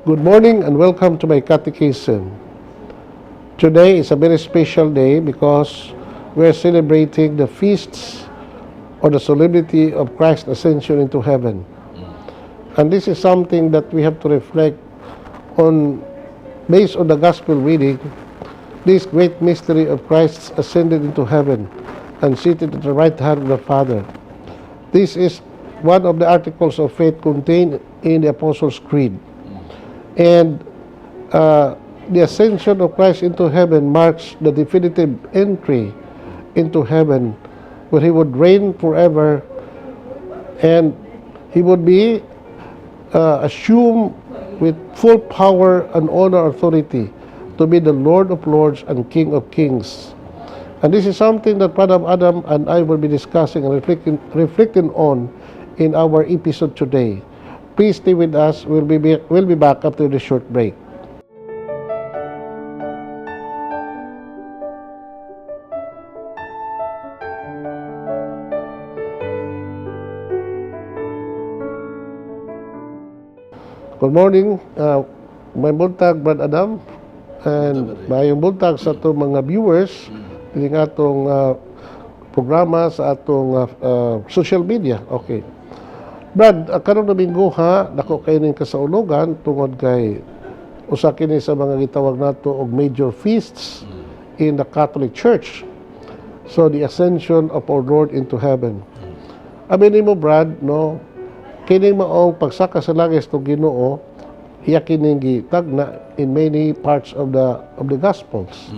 Good morning and welcome to my catechism. Today is a very special day because we are celebrating the feasts or the solemnity of Christ's ascension into heaven. And this is something that we have to reflect on based on the gospel reading, this great mystery of Christ's ascended into heaven and seated at the right hand of the Father. This is one of the articles of faith contained in the Apostles' Creed. And the ascension of Christ into heaven marks the definitive entry into heaven, where he would reign forever and he would be assumed with full power and honor, authority to be the Lord of Lords and King of Kings. And this is something that Brother Adam and I will be discussing and reflecting on in our episode today. Please stay with us. We'll be back after this short break. Good morning. May buntag, Brad Adam. And maayong buntag sa atong mga viewers mm. Atong programa sa atong social media. Okay. Brad, karong Domingo ha, dako kay ning kasaulogan tungod kay usa kini sa mga gitawag nato og major feasts in the Catholic Church. So the ascension of our Lord into heaven. Abi nimo, Brad, no, kining maong pagsaka sa langit to Ginoo, iya kining gitagna in many parts of the Gospels.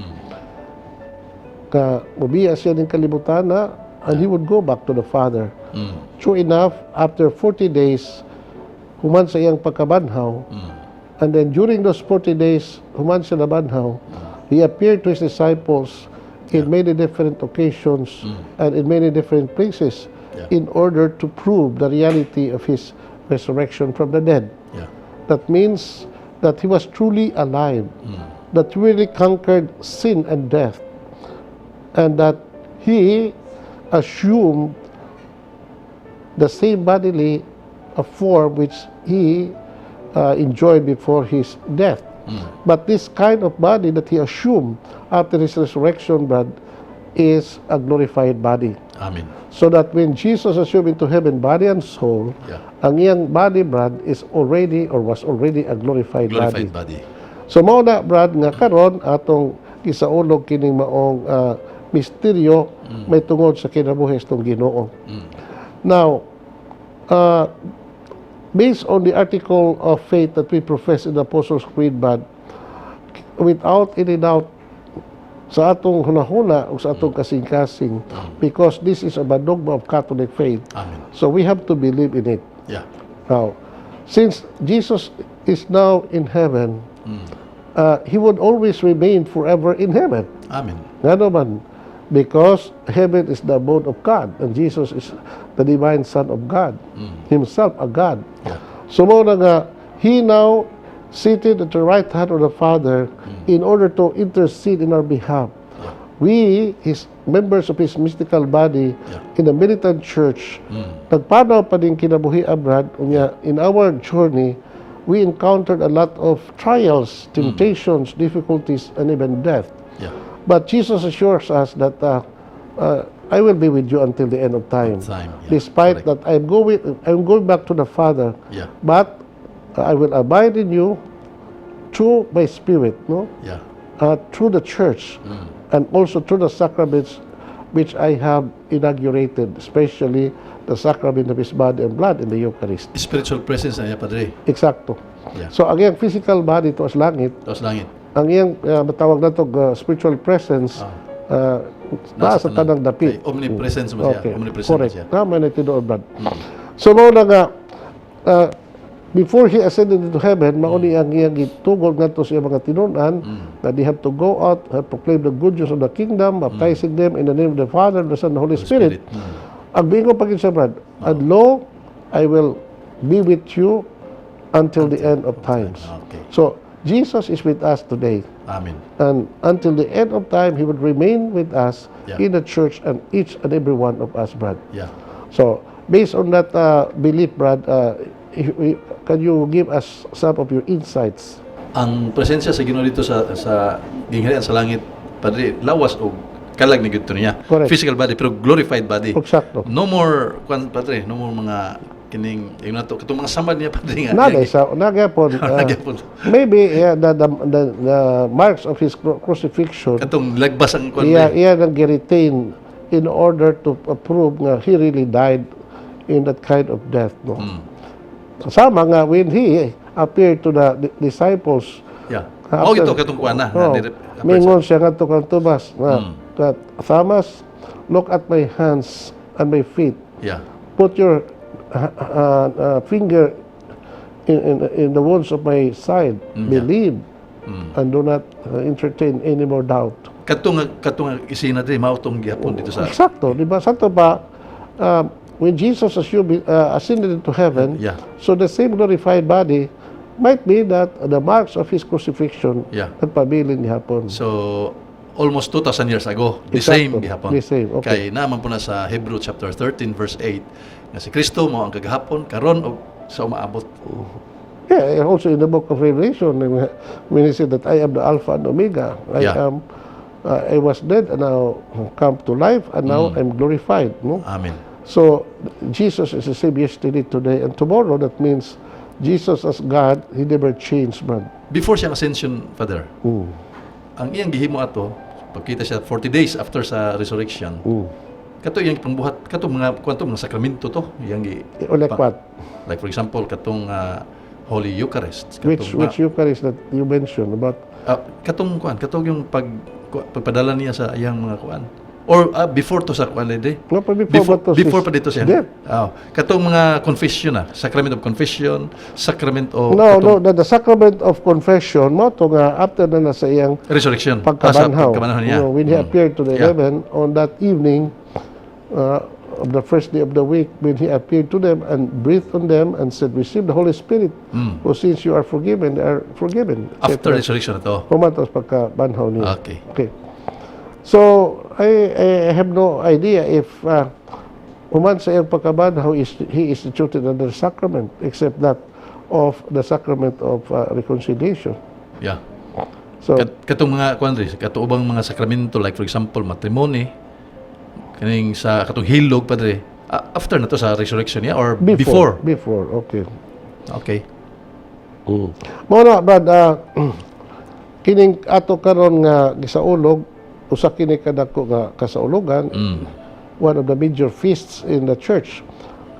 Ka mobiya siya ning kalibutan na and he would go back to the Father. True enough, after 40 days, human sa iyang pagkabanhaw, and then during those 40 days, human siya nabanhaw, he appeared to his disciples in many different occasions and in many different places in order to prove the reality of his resurrection from the dead. That means that he was truly alive, that he really conquered sin and death, and that he assumed the same bodily form which he enjoyed before his death. But this kind of body that he assumed after his resurrection, Brad, is a glorified body. Amen. So that when Jesus assumed into heaven, body and soul, ang iyang body, Brad, is already or was already a glorified body. Glorified body. So mao na, Brad, nga karon atong gisaulog kining maong misteryo may tungod sa kinabuhi sa Ginoo. Now, based on the article of faith that we profess in the Apostles' Creed, Brad, without any doubt sa atong hunahuna o sa atong kasing-kasing, because this is a dogma of Catholic faith. Amen. So we have to believe in it. Now, since Jesus is now in heaven, he would always remain forever in heaven. Amen. Ngano man, because heaven is the abode of God and Jesus is the divine Son of God, himself a God. So mao na nga, he now seated at the right hand of the Father in order to intercede in our behalf. We, his members of his mystical body in the militant church, nagpanaw pa din kinabuhi, Brad, unya, in our journey, we encountered a lot of trials, temptations, difficulties, and even death. But Jesus assures us that I will be with you until the end of time. Time, yeah. Despite Correct. That I'm going back to the Father, but I will abide in you through my Spirit, no? Yeah. Through the church, and also through the sacraments which I have inaugurated, especially the sacrament of His body and blood in the Eucharist. Spiritual presence na niya, Padre. Eksakto. So ang iyang physical body tuas langit, Taas langit. Ang iyang matawag nato spiritual presence naa sa tanang dapit. Okay. Omnipresence mo siya. Omnipresent mo Correct. Siya. Tama na tinuod, Brad. So mao na nga before he ascended into heaven, mao ni ang iyang gitugol ngadto sa iyang mga tinunan that they have to go out and proclaim the good news of the kingdom, baptizing them in the name of the Father, the Son, and the Holy Spirit. Spirit. Ang miingon pa gyud siya, Brad, "And lo, I will be with you until the end of times." So, Jesus is with us today. Amen. And until the end of time, He would remain with us in the church and each and every one of us, Brad. So, based on that belief, Brad, Can you give us some of your insights? Ang presensya sa Ginoo dito sa gingharian sa langit, Padre, lawas og kalag ni gudto niya. Correct. Physical body pero glorified body. Eksakto. No more kwan, Padre, no more mga kining yung nato katong mga samad niya, Padre, nga. Nagay sa nagyapon. Nagyapon. Maybe, yeah, the marks of his crucifixion Katong lagbas ang kwan. Iya Padre. Iya nang gi-retain in order to prove nga he really died in that kind of death, no? Sama nga when he appeared to the disciples Mao gito katong kuan na. Oh, mingon siya ngadto kang Tomas na that, "Thomas, look at my hands and my feet. Put your finger in the wounds of my side. Believe and do not entertain any more doubt." Katong nga isina diri mao tong gihapon dito sa Eksakto, di ba? Santo pa, when Jesus ascended into heaven, so the same glorified body might be that the marks of his crucifixion nagpabilin gihapon. So almost 2,000 years ago, the same gihapon. The same, okay. Kay naman po na sa Hebrew chapter 13 verse 8 nga si Kristo mao ang kagahapon, karon og sa umaabot. Yeah, and also in the book of Revelation, when he said that "I am the Alpha and Omega, I am, I was dead and now come to life, and now I'm glorified." No? Amen. So Jesus is the same yesterday, today, and tomorrow. That means Jesus as God, He never changed, man. Before siyang ascension, Father, ang iyang gihimo ato, pagkita siya 40 days after sa resurrection, kato iyang pangbuhat, kato mga kwanto mga sakramento to, iyang gi Or like what? Like for example, katong Holy Eucharist, katong Which Eucharist that you mentioned about? Katong kuan, katong yung pagpadala niya sa iyang mga kuan. Or before to sa kuan lady. No, pa before, Before, ba to before pa dito siya. Death. Oh, katong mga confession na, sacrament of confession, sacrament of No, katong no, the sacrament of confession mo to nga after na nasa iyang resurrection. Ah, sa pagkabanhaw. pagkabanhaw niya. When he appeared to the 11 on that evening of the first day of the week, when he appeared to them and breathed on them and said, "Receive the Holy Spirit, for since you are forgiven, they are forgiven," etc. After resurrection na to. Human to pagkabanhaw niya. Okay. Okay. So, I have no idea if human sa iyang pagkabanhaw is, he instituted another sacrament except that of the sacrament of reconciliation. So, Katong mga kuan rin, katong ubang mga sakramento like for example matrimony, kaning sa katong hilog, Padre, after na to sa resurrection niya or before? Before, okay. Okay. Mao na, Brad, kining ato karon nga gisaulog, usa kini kadako nga kasaulogan, one of the major feasts in the church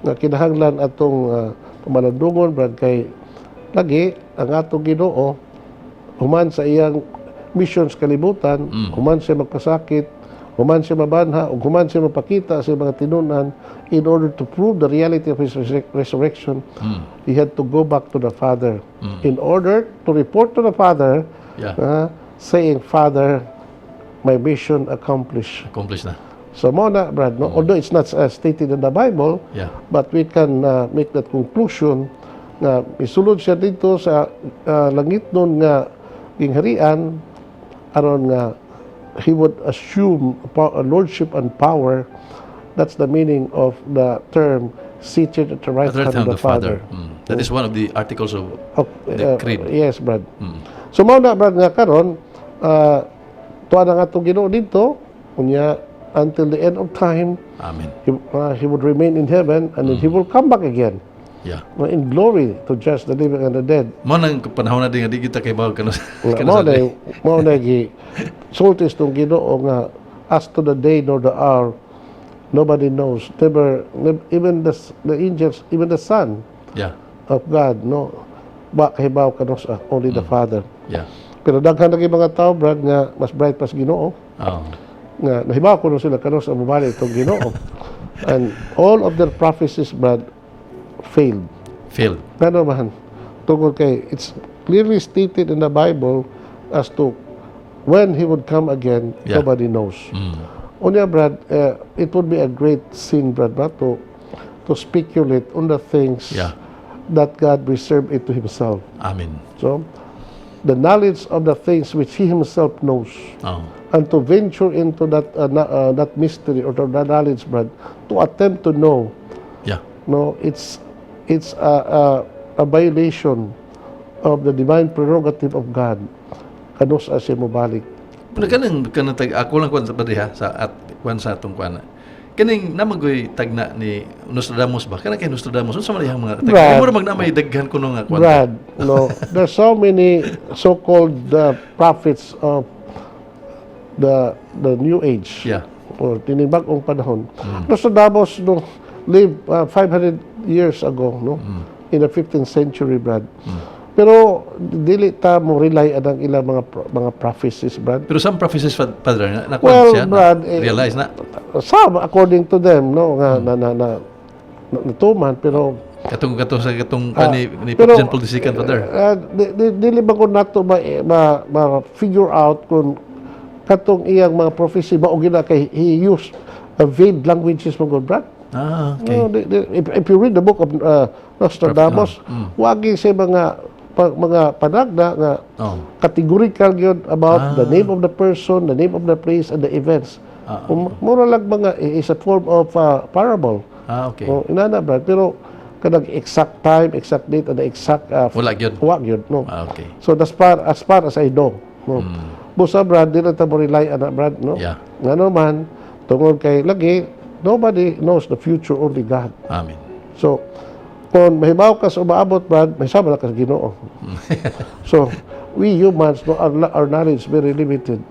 nga kinahanglan atong pamalandungon, Brad, kay lagi ang atong Ginoo human sa iyang missions kalibutan, human siya magpasakit, human siya mabanha, ug human siya mapakita sa mga tinunan in order to prove the reality of his resurrection, he had to go back to the Father in order to report to the Father, saying, "Father, my mission accomplished." Accomplished na. So mo na, Brad, no? Although it's not stated in the Bible, but we can make that conclusion na isulod siya dito sa langit nun nga gingharian aron nga he would assume lordship and power. That's the meaning of the term "seated at the right At the hand of the Father." That is one of the articles of the creed. Yes, Brad. So mao na, Brad, nga karon tuwa na nga itong Ginoo dito unya until the end of time. Amen. He would remain in heaven and then he will come back again in glory to judge the living and the dead. Mo nang panahon na din nga di kita kay bawag kano Nga, kano mao sa na mao na gi sultis tong Ginoo nga "As to the day nor the hour, nobody knows, never, even the angels, even the Son of God, no, wa kahibaw kanus-a, only the Father." Pero daghan lagi mga tao, Brad, nga mas bright pa sa Ginoo Oh. nga nahibaw kuno sila kanus-a mobalik itong Ginoo, and all of their prophecies, Brad, failed. Failed. Ngano man? Tungod kay it's clearly stated in the Bible as to when he would come again, nobody knows. Unya, Brad, it would be a great sin, Brad, ba, to speculate on the things that God reserved it to himself. Amen. So, the knowledge of the things which he himself knows, and to venture into that mystery or to that knowledge, Brad, to attempt to know, no, it's It's a violation of the divine prerogative of God kanus-a siya mobalik. Pero kanang tag ako lang kuan sa padre ha, sa at kuan sa atong kuan. Kaning namagoy tagna ni Nostradamus ba? Kanang kay Nostradamus, unsa man iyang mga tagna? Brad. Mura mag na may daghan kuno nga kuan. Brad, no, there's so many so-called prophets of the New Age or tinibag-ong panahon. Nostradamus, no, lived 500 years ago, no, in the 15th century, Brad. Pero dili ta mo rely anang ilang mga prophecies, Brad. Pero some prophecies, Father, na kuan Well, siya, Brad, na, eh, realize na some, according to them, no, nga na natuman, pero katong sa katong kuan ni pero, Pope John Paul II, Father. Dili ba kung nato ma figure out kung katong iyang mga prophecy ba o gina kay he used vague languages mo gud, Brad. Ah, okay. No, if you read the book of Nostradamus, wagi siya mga panagna nga categorical gyud about the name of the person, the name of the place, and the events. Mura lang mga is a form of parable. Ah, okay. Oh, inana, Brad. Pero kanang exact time, exact date, and the exact Wala gyud. Wa gyud, no. Ah, okay. So as far as I know, no. Busa, Brad, di na ta mo rely ana, Brad, no. Ngano man, tungod kay lagi nobody knows the future, only God. Amen. So kung mahibaw ka sa umaabot, Brad, may sama na ka sa Ginoo. So we humans, no, our knowledge very limited.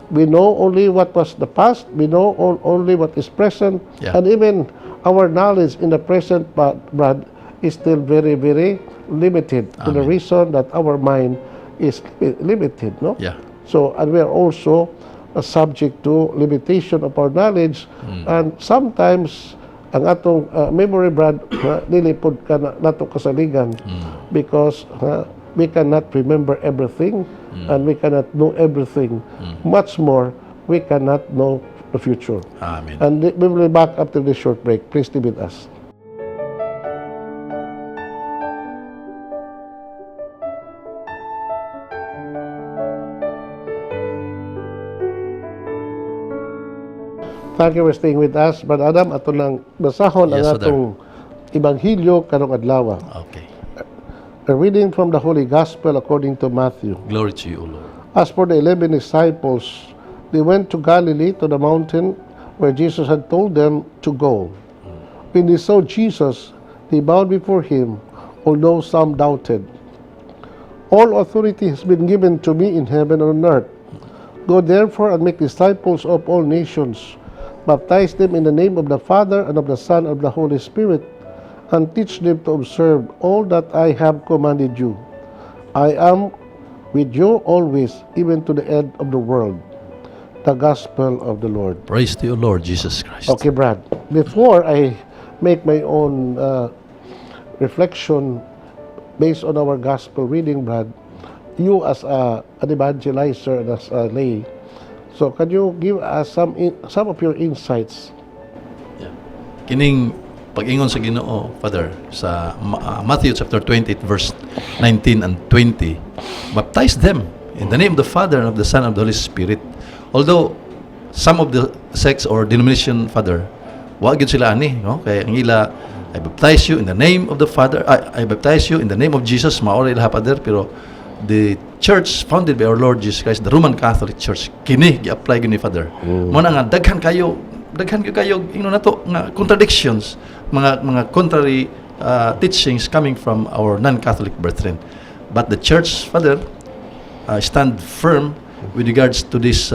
We know only what was the past, we know only what is present, and even our knowledge in the present, but, Brad, is still very, very limited to the Amen. Reason that our mind is limited, no? Yeah. So, and we are also subject to limitation of our knowledge, and sometimes ang atong memory, Brad, dili pod ka na, nato kasaligan because we cannot remember everything and we cannot know everything. Much more, we cannot know the future. Amen. And we will be back after this short break. Please stay with us. Thank you for staying with us. Brad Adam, ato nang basahon ang Yes, Father. Atong Ebanghelyo karong adlaw. Okay. A reading from the Holy Gospel according to Matthew. Glory to you, O Lord. As for the 11 disciples, they went to Galilee, to the mountain where Jesus had told them to go. When they saw Jesus, they bowed before him, although some doubted. "All authority has been given to me in heaven and on earth. Go therefore and make disciples of all nations. Baptize them in the name of the Father and of the Son and of the Holy Spirit, and teach them to observe all that I have commanded you. I am with you always, even to the end of the world." The Gospel of the Lord. Praise to you, Lord Jesus Christ. Okay, Brad. Before I make my own reflection based on our gospel reading, Brad, you as an evangelizer and as a lay, so can you give us some of your insights? Yeah. Kining pag-ingon sa Ginoo, Father, sa Matthew chapter 28 verse 19 and 20, baptize them in the name of the Father and of the Son and of the Holy Spirit. Although some of the sects or denomination, Father, wa gyud sila ani, no? Kay ang ila, "I baptize you in the name of the Father, I baptize you in the name of Jesus," mao ra ila, Father, pero the church founded by our Lord Jesus Christ, the Roman Catholic Church, kini gi-apply gyud ni Father. Mo na nga daghan kayo ingnon nato nga contradictions, mga contrary teachings coming from our non-Catholic brethren. But the church, Father, stand firm with regards to this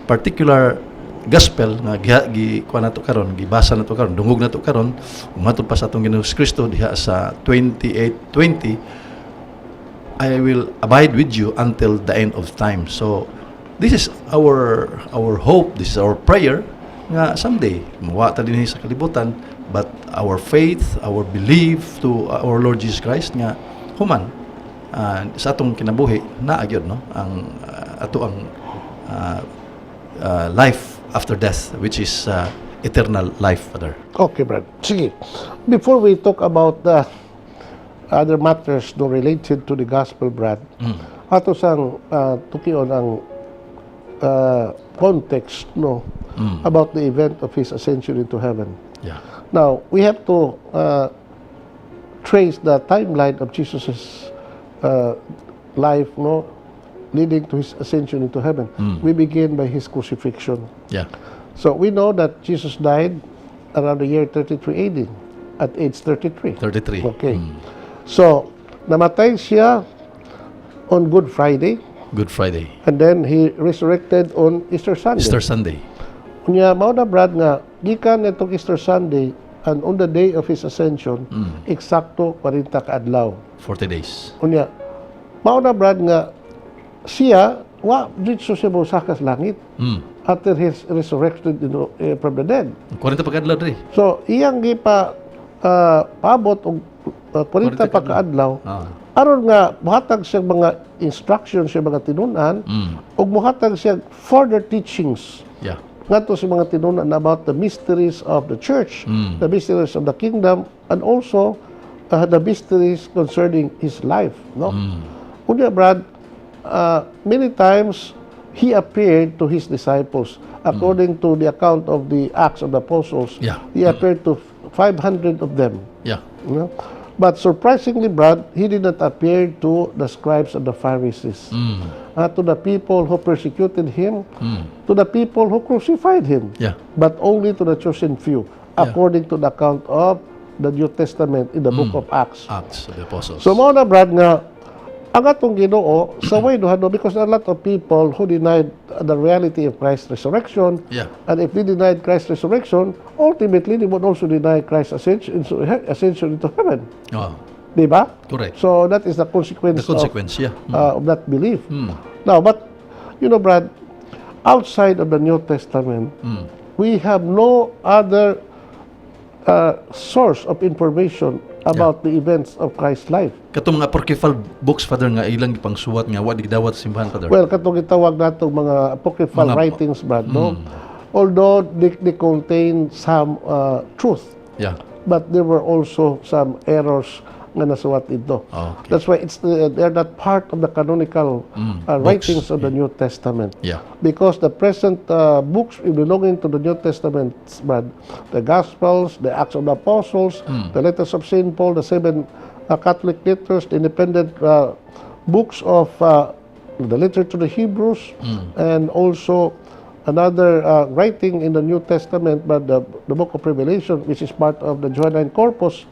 particular gospel nga gi kuan nato karon, gibasa nato karon, dungog nato karon, umatod pa sa atong Ginoong Kristo diha sa 28:20, "I will abide with you until the end of time." So this is our hope, this is our prayer nga someday mawa ta dinhi sa kalibutan, but our faith, our belief to our Lord Jesus Christ nga human sa atong kinabuhi naa gyud, no, ang ato ang life after death, which is eternal life, Father. Okay, Brad. Sige. Before we talk about the other matters, no, related to the gospel, Brad, ato sang tukion ang context, no, about the event of his ascension into heaven. Now, we have to trace the timeline of Jesus's life, no, leading to his ascension into heaven, we begin by his crucifixion. So we know that Jesus died around the year 33 AD at age 33. 33. Okay. So, namatay siya on Good Friday Good Friday. And then he resurrected on Easter Sunday. Easter Sunday. Unya mao na, Brad, nga gikan nitong Easter Sunday and on the day of his ascension, eksakto 40 ka adlaw. 40 days. Unya mao na, Brad, nga siya wa didto siya mosaka sa langit after his resurrected from the dead. 40 pa kadlaw dre. So iyang gipa paabot og 40 pa kaadlaw aron nga mohatag siya mga instructions sa mga tinun-an ug mohatag siya further teachings ngadto sa mga tinun-an about the mysteries of the church, the mysteries of the kingdom, and also the mysteries concerning his life. No? Unya, Brad, many times he appeared to his disciples. According to the account of the Acts of the Apostles, he appeared to 500 of them. No? But surprisingly, Brad, he did not appear to the scribes and the Pharisees, to the people who persecuted him, to the people who crucified him, but only to the chosen few, according to the account of the New Testament in the book of Acts. Acts of the Apostles. So mao na, Brad, nga ang atong Ginoo sa way duha, no, because there are a lot of people who denied the reality of Christ's resurrection, and if they denied Christ's resurrection, ultimately they would also deny Christ's ascension into heaven. Di ba? Correct. So that is the consequence, The consequence, yeah. of that belief. Now, but Brad, outside of the New Testament, we have no other source of information about the events of Christ's life. Katong mga apocryphal books, Father, nga ilang gipangsuwat nga wa gidawat sa simbahan, Father. Well, katong gitawag natong mga apocryphal writings, Brad, no? Although they contain some truth, but there were also some errors nga nasuwat dito. That's why they're not part of the canonical books. Writings of the New Testament. Because the present books belonging to the New Testament, Brad, the Gospels, the Acts of the Apostles, the letters of St. Paul, the seven Catholic letters, the independent books of the letter to the Hebrews, and also another writing in the New Testament, but the book of Revelation, which is part of the Johannine corpus,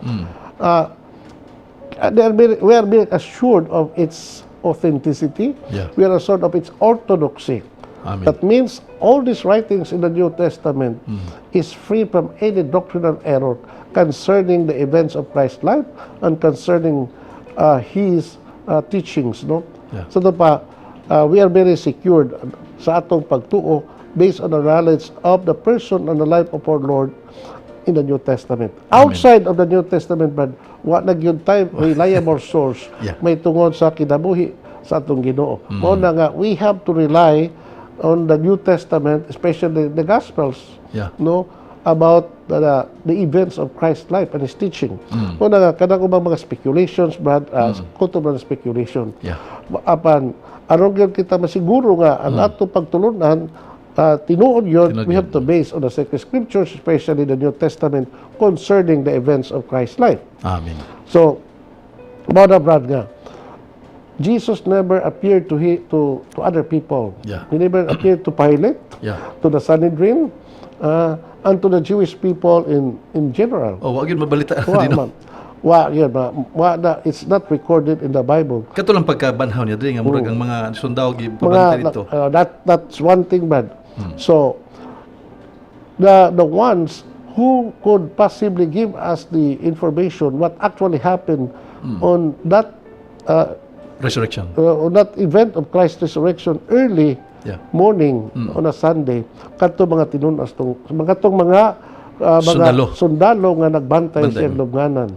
we are being assured of its authenticity. We are assured of its orthodoxy. Amen. That means all these writings in the New Testament is free from any doctrinal error concerning the events of Christ's life and concerning his teachings. No? Yeah. So ito pa, we are very secured sa atong pagtuo based on the knowledge of the person and the life of our Lord in the New Testament. Outside of the New Testament, Brad, wa na gyud tay reliable source may tungod sa kinabuhi sa atong Ginoo. Mao na nga we have to rely on the New Testament, especially the Gospels, no, about the events of Christ's life and his teaching. Mao na nga kanang ubang mga speculations, Brad, kutob na speculation. Apan aron gyud kita masiguro nga ang atong pagtulunan tinuod yun, Tinuod we yun. Have to base on the sacred scriptures, especially the New Testament, concerning the events of Christ's life. Amen. So, mao na, Brad, nga, Jesus never appeared to, he, to other people. He never appeared to Pilate, to the Sanhedrin, and to the Jewish people in general. Oh, wa gyud mabalita Wa, dino. Man. Wa, yun, ma. Wa na, it's not recorded in the Bible. Kato lang pagkabanhaw niya diri nga murag ang mga sundao Mga, gipabantay dito. That's one thing, Brad. So, the ones who could possibly give us the information what actually happened on that Resurrection. On that event of Christ's resurrection early morning on a Sunday, kadto mga tinun-an tong mga tong mga Sundalo. Sundalo nga nagbantay Bantay. Sa lubnganan.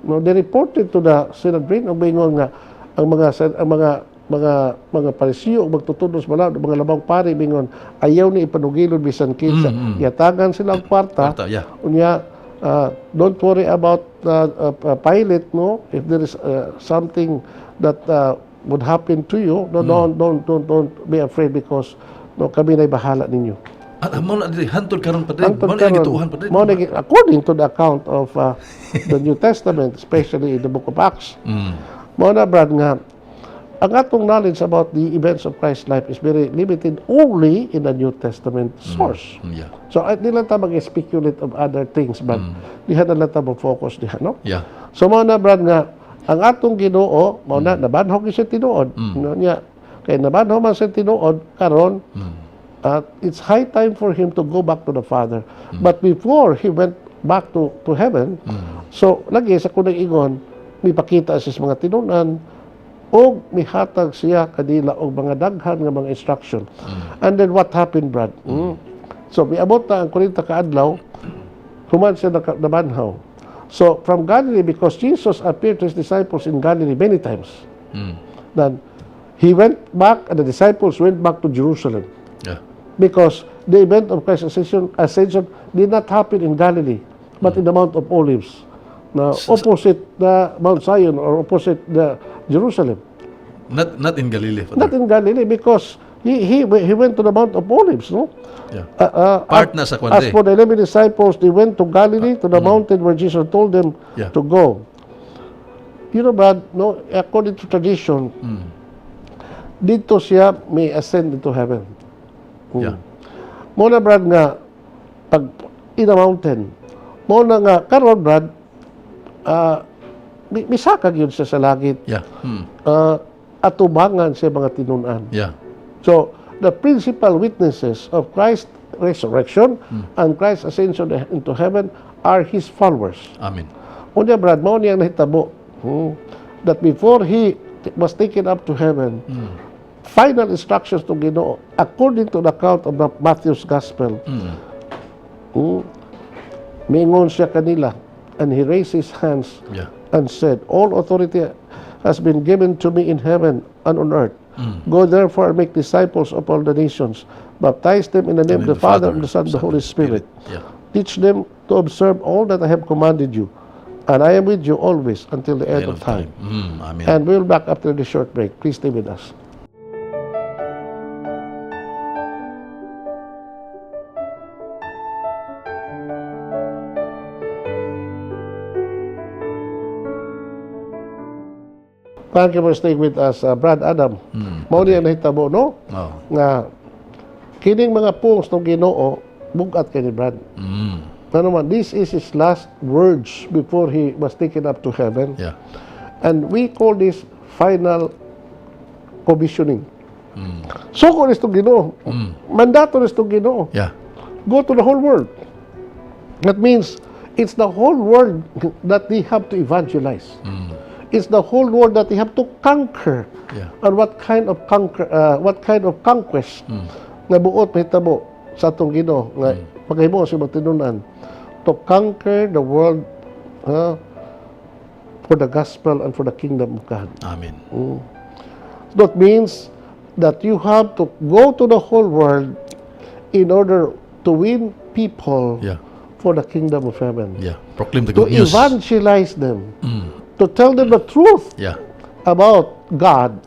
No, they reported to the Sanhedrin og moingon nga ang mga Parisiyo ug magtutudlo sa balaod, mga labang pari, mingon ayaw ni ipanugilon bisan kinsa. Yatagan sila og kwarta. Kwarta, yeah. Unya don't worry about Pilate, no, if there is something that would happen to you, no, don't be afraid because, no, kami na'y bahala ninyo. Ah, mao na dili hantod karon, Padre. Hantod Mao na karon, gituohan, Padre. Mao na according to the account of the New Testament, especially in the Book of Acts. Mao na, Brad, nga ang atong knowledge about the events of Christ's life is very limited only in the New Testament source. So, ay, di lang ta mag-speculate of other things, but diha na lang ta mo-focus diha, no? Yeah. So, mao na, Brad, nga ang atong Ginoo, mao na, nabanhaw gyud siya tinuod. No, niya, kay nabanhaw man siya tinuod, karon, at it's high time for him to go back to the Father. But before he went back to heaven, so lagi sa kunang ingon, mipakita siya sa mga tinunan, og mihatag siya kanila og mga daghan nga mga instruction. And then what happened, Brad? So miabot na ang 40 ka adlaw, human siya nabanhaw. So from Galilee, because Jesus appeared to his disciples in Galilee many times, then he went back and the disciples went back to Jerusalem because the event of Christ's ascension did not happen in Galilee, but in the Mount of Olives, na opposite the Mount Zion or opposite the Jerusalem. Not in Galilee, Father. Not in Galilee because he went to the Mount of Olives, no? Yeah. Part na sa As Kwande. For the 11 disciples, they went to Galilee, to the mountain where Jesus told them to go. Brad, no, according to tradition, didto siya may ascend into heaven. Mao na, Brad, nga pag in a mountain, mao na nga karon, Brad, misaka gyud siya sa langit. Atubangan siya mga tinunan. So, the principal witnesses of Christ's resurrection and Christ's ascension into heaven are his followers. Amen. Unya, Brad, mao niyang nahitabo that before he was taken up to heaven, final instructions to Ginoo, according to the account of the Matthew's Gospel, miingon siya kanila, and he raised his hands and said, "All authority has been given to me in heaven and on earth. Go therefore and make disciples of all the nations. Baptize them in the name of the Father, and the Son, and the Holy Spirit. Teach them to observe all that I have commanded you. And I am with you always until the end of time." Amen. And we'll back after this short break. Please stay with us. Thank you for staying with us, Brad Adam. Mao ni ang nahitabo, no? Oh. Nga kining mga pulong ng Ginoo bugat kay ni Brad. Ano man, this is his last words before he was taken up to heaven. And we call this final commissioning. Sugo ni itong Ginoo. Mandato ni itong Ginoo. Go to the whole world. That means it's the whole world that they have to evangelize. It's the whole world that they have to conquer. And what kind of conquest nga buot mahitabo sa atong Ginoo nga paghimo sa mga tinunan to conquer the world for the gospel and for the kingdom of God. Amen. That means that you have to go to the whole world in order to win people for the kingdom of heaven. Proclaim the To good news. Evangelize them. To tell them the truth about God,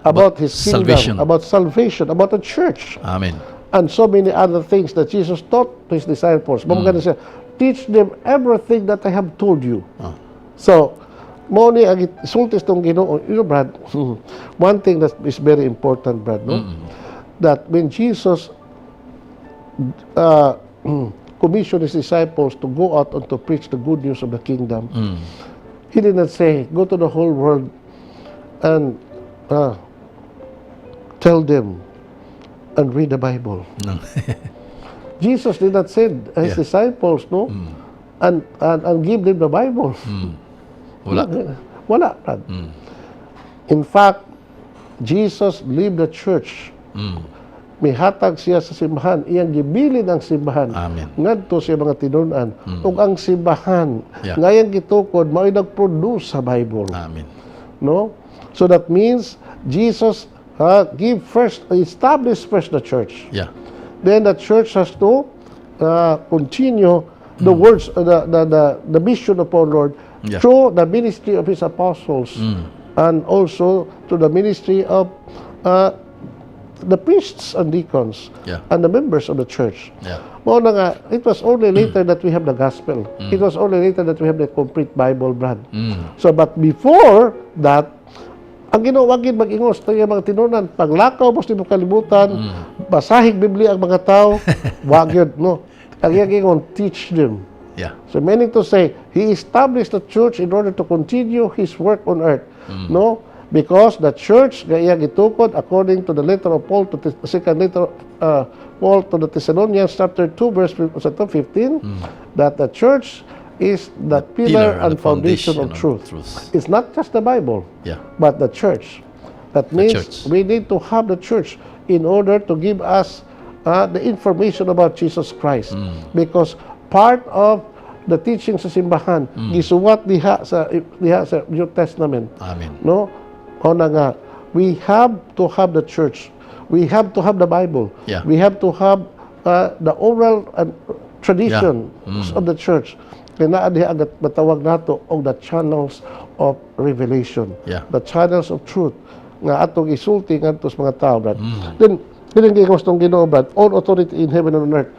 about His kingdom, salvation. About salvation, about the church, Amen. And so many other things that Jesus taught to His disciples. Mao mm. Siya, "Teach them everything that I have told you." So, mao ni ang sulti tong Ginoo. Brad, one thing that is very important, Brad, no? That when Jesus commissioned his disciples to go out and to preach the good news of the kingdom, he did not say, "Go to the whole world and tell them and read the Bible." No. Jesus did not send his disciples, no? And give them the Bible. Wala. Wala, Brad. In fact, Jesus leave the church. Mihatag siya sa simbahan, iyang gibilin ang simbahan. Amen. Ngadto sa mga tinunan. Ug ang simbahan nga iyang gitukod mao'y nag-produce sa Bible. Amen. No? So that means Jesus give first, establish first the church. Then the church has to continue the words, the mission of our Lord through the ministry of His apostles and also to the ministry of the priests and deacons and the members of the church. Mao na nga, it was only later that we have the gospel. It was only later that we have the complete Bible, Brad. So, but before that, ang Ginoo wa gyud mag-ingon sa iyang mga tinunan, "Paglakaw mo sa tibuok kalibutan, basahig Biblia ang mga tao." Wa gyud, no? Ang iyang ingon, "Teach them." So meaning to say, he established the church in order to continue his work on earth. No? Because the church nga iya gitukod according to the letter of Paul to the second letter Paul to the Thessalonians, chapter 2 verse 15, that the church is the pillar and the foundation of truth. Truth. It's not just the Bible, but the church. That means church. We need to have the church in order to give us the information about Jesus Christ. Because part of the teaching sa simbahan, gisuwat diha sa New Testament. Amen. No? Mao na nga, we have to have the church. We have to have the Bible. We have to have the oral and tradition of the church. Kaya naa diha ang matawag nato og the channels of revelation. The channels of truth nga atong isulti ngadto sa mga tao, Brad. Then, kining giingon atong Ginoo, Brad, "All authority in heaven and on earth."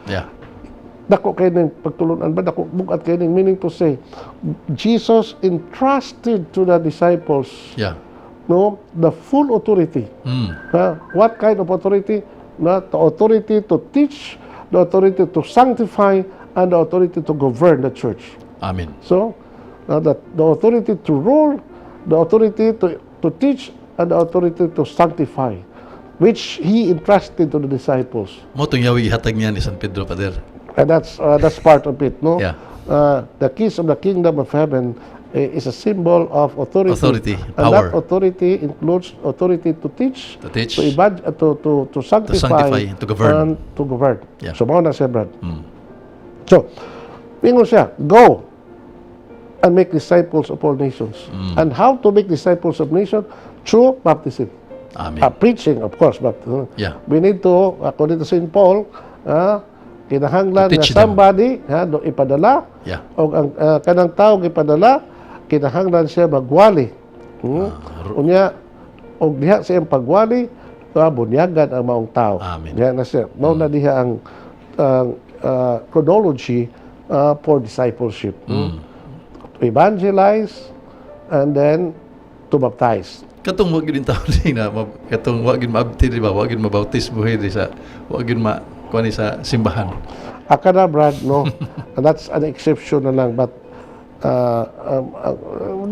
Dako kay ning pagtulunan ba, dako bug-at kay ning, meaning to say, Jesus entrusted to the disciples, no, the full authority. Ha? What kind of authority? Na the authority to teach, the authority to sanctify, and the authority to govern the church. Amen. So, the authority to rule, the authority to teach, and the authority to sanctify, which he entrusted to the disciples. Mao tong yawi ihatag niya ni San Pedro, Father. And that's part of it, no? Yeah. The keys of the kingdom of heaven is a symbol of authority. Authority, And power. That authority includes authority to teach, To teach, to sanctify, sanctify, to govern. And to govern. So, mao na siya, Brad. So, ingon siya, "Go and make disciples of all nations." And how to make disciples of nations? Through baptism. Amen. Preaching, of course, but we need to, according to St. Paul, kinahanglan To nga teach them. Somebody ha, do ipadala, o ang kanang tao ipadala, kinahanglan siya magwali. Unya, og diha sa iyang pagwali, bunyagan ang maong tao. Amen. Diha na siya. Mao na diha ang chronology for discipleship. To evangelize and then to baptize. Katong wa gyud taon na katong wa gyud maabti, di ba? Wa gyud mabautismo di sa wa gyud ma kuan ni sa simbahan. Akana, Brad, no? And that's an exception na lang. But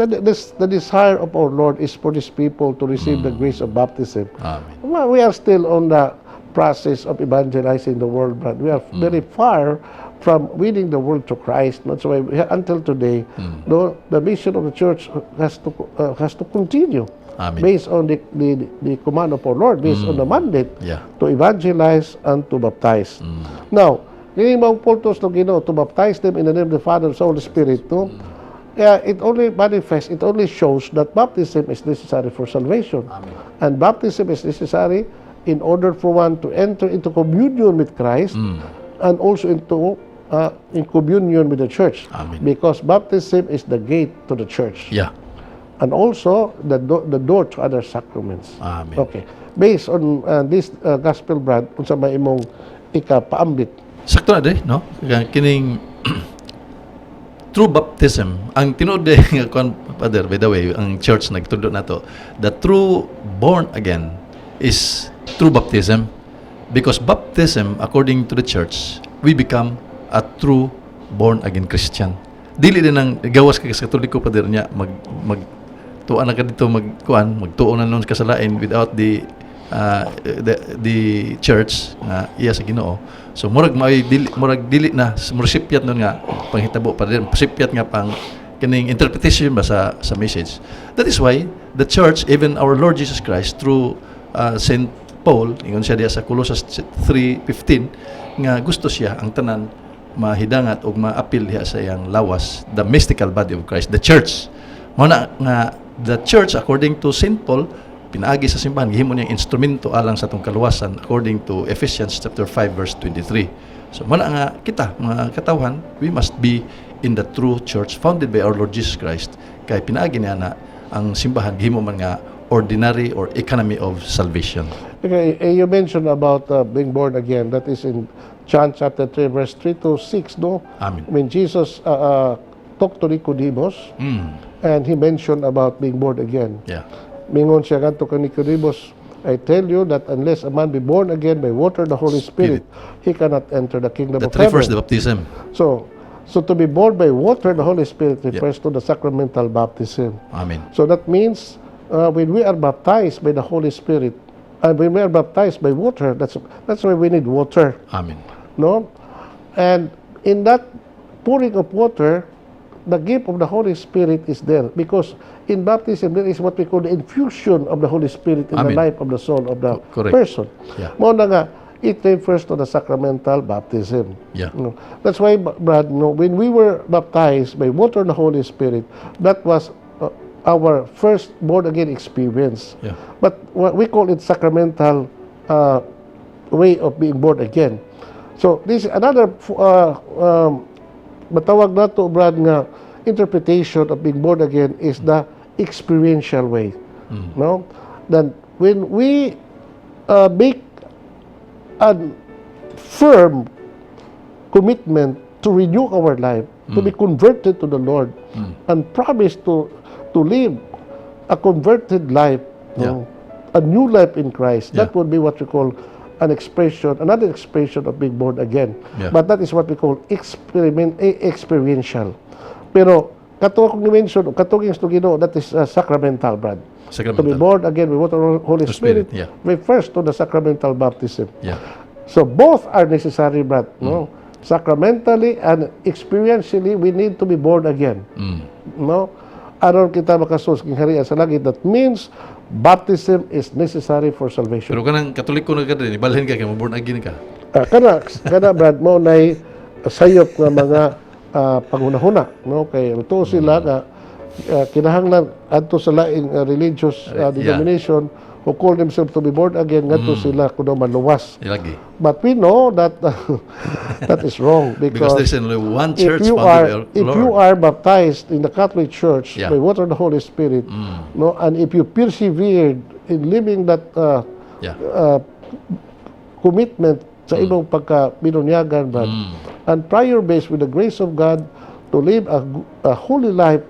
the desire of our Lord is for these people to receive the grace of baptism. Amen. Well, we are still on the process of evangelizing the world, Brad. We are very far from winning the world to Christ. That's why until today, no, the mission of the church has to continue Amen. Based on the command of our Lord, based on the mandate to evangelize and to baptize. Now, kini maong pultos ng Ginoo to baptize them in the name of the Father, the Son, Holy Spirit, no? Yeah, it only manifests, it only shows that baptism is necessary for salvation. Amen. And baptism is necessary in order for one to enter into communion with Christ and also into in communion with the church. Amen. Because baptism is the gate to the church and also the door to other sacraments. Amen. Okay. Based on this gospel, Brad, unsa may imong ikapaambit? Sakto na di, no? Kaya kining true baptism, ang tinuod di nga kuan, Father, by the way, ang church nagtudlo nato, the true born again is true baptism because baptism, according to the church, we become a true born again Christian. Dili din ang gawas ka sa Katoliko, Father, niya mag mag tuan na ka dito, mag kuan, magtuo na nun kasalain without the church nga iya sa Ginoo. So murag may dili, murag dili na, murag sipyat nun nga panghitabo pa rin, sipyat nga pang kining interpretation ba sa message. That is why the church, even our Lord Jesus Christ through Saint Paul, ingon siya diya sa Colossus 3:15 nga gusto siya ang tanan mahidangat og maapil diha sa iyang lawas, the mystical body of Christ, the church. Mao na nga the church, according to Saint Paul, pinaagi sa simbahan gihimo niyang instrumento alang sa atong kaluwasan according to Ephesians chapter 5 verse 23. So mao na nga kita mga katawhan, we must be in the true church founded by our Lord Jesus Christ kay pinaagi niya na ang simbahan gihimo man nga ordinary or economy of salvation. Okay, you mentioned about being born again. That is in John chapter 3, verse 3 to 6, no? Amen. When Jesus talked to Nicodemus, and he mentioned about being born again. Mingon siya ngadto kang Nicodemus, "I tell you that unless a man be born again by water and the Holy Spirit, he cannot enter the kingdom That of heaven." refers to baptism. So to be born by water and the Holy Spirit refers to the sacramental baptism. Amen. So that means when we are baptized by the Holy Spirit, and when we are baptized by water, that's why we need water, Amen. No? And in that pouring of water, the gift of the Holy Spirit is there because in baptism there is what we call the infusion of the Holy Spirit in the Amen. Life of the soul of the Correct. Person. Mao na nga, it refers to the sacramental baptism. No. That's why, Brad, no, when we were baptized by water and the Holy Spirit, that was our first born again experience. But what we call it sacramental way of being born again. So this is another matawag nato, Brad, nga interpretation of being born again is the experiential way. No? Then when we make a firm commitment to renew our life, to be converted to the Lord, and promise to live a converted life, no? A new life in Christ. That would be what we call an expression, another expression of being born again. But that is what we call experiential. Pero kato akong i-mention, katong yung Ginoo, that is sacramental, Brad. To be Sacramental. Born again with water and Holy The Spirit, Spirit refers to the sacramental baptism. So both are necessary, Brad. No? Sacramentally and experientially, we need to be born again. No? Aron kita makasulod sa gingharian sa langit. That means baptism is necessary for salvation. Pero kanang Katoliko na ka din, ibalhin ka kay mo-born again ka. Ah, kana, Brad, mao nay sayop nga mga panghunahuna, no, kay tuo sila nga kinahanglan adto sa laing religious denomination who call themselves to be born again, ngadto sila kuno maluwas. Lagi. But we know that that is wrong Because because there's only one if church you founded are by our if Lord. You are baptized in the Catholic Church by water and the Holy Spirit, no, and if you persevered in living that commitment sa imong pagka binunyagan, Brad, and prior base with the grace of God to live a holy life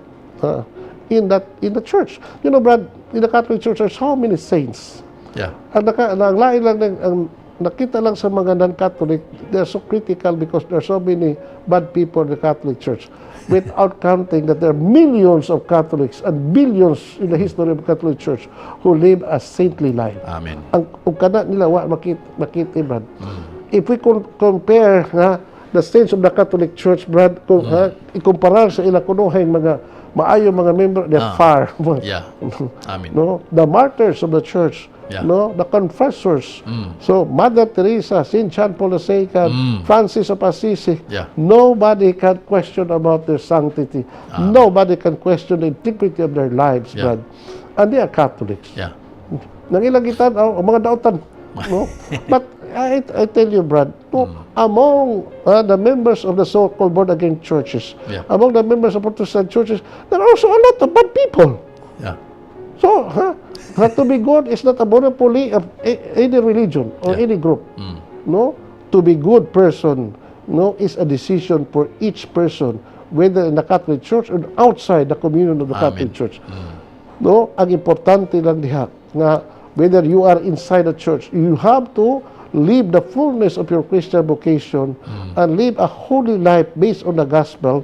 in the church. Brad, in the Catholic Church there's so many saints. Ang lain lang ang nakita lang sa mga non-Catholic, they're so critical because there are so many bad people in the Catholic Church, without counting that there are millions of Catholics and billions in the history of the Catholic Church who live a saintly life. Amen. Ang ug kana nila wa makita, Brad. If we compare nga the saints of the Catholic Church, Brad, kung ha, ikumparar sa ila kunuhay mga maayo mga member, they're far. Amen. No, the martyrs of the church, no, the confessors. So Mother Teresa, Saint John Paul II, Francis of Assisi, nobody can question about their sanctity. Nobody can question the integrity of their lives, Brad. And they are Catholics. Nang ilang gitan ang mga dautan, no? But I tell you, Brad, no, among the members of the so-called born again churches, among the members of Protestant churches, there are also a lot of bad people. So, ha, to be good is not a monopoly of any religion or any group. No? To be good person, no, is a decision for each person, whether in the Catholic Church or outside the communion of the Amen. Catholic Church. No, ang importante lang diha nga whether you are inside the church, you have to live the fullness of your Christian vocation and live a holy life based on the gospel,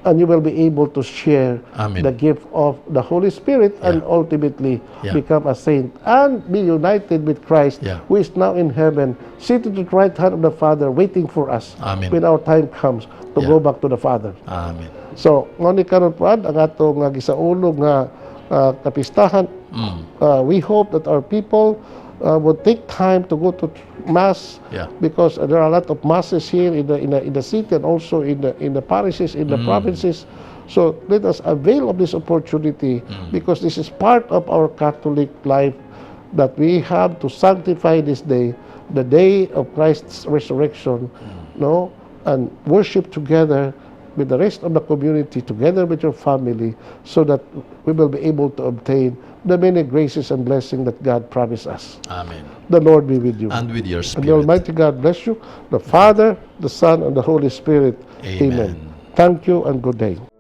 and you will be able to share Amen. The gift of the Holy Spirit and ultimately become a saint and be united with Christ, who is now in heaven, seated at the right hand of the Father, waiting for us Amen. When our time comes to go back to the Father. Amen. So, ngani karon, Brad, ang atong nga gisaulog nga kapistahan, we hope that our people would take time to go to mass because there are a lot of masses here in the city and also in the parishes, in the provinces. So let us avail of this opportunity because this is part of our Catholic life that we have to sanctify this day, the day of Christ's resurrection, no, and worship together with the rest of the community, together with your family, so that we will be able to obtain the many graces and blessings that God promised us. Amen. The Lord be with you. And with your And spirit. the Almighty God bless you, the Father, the Son, and the Holy Spirit. Amen. Thank you and good day.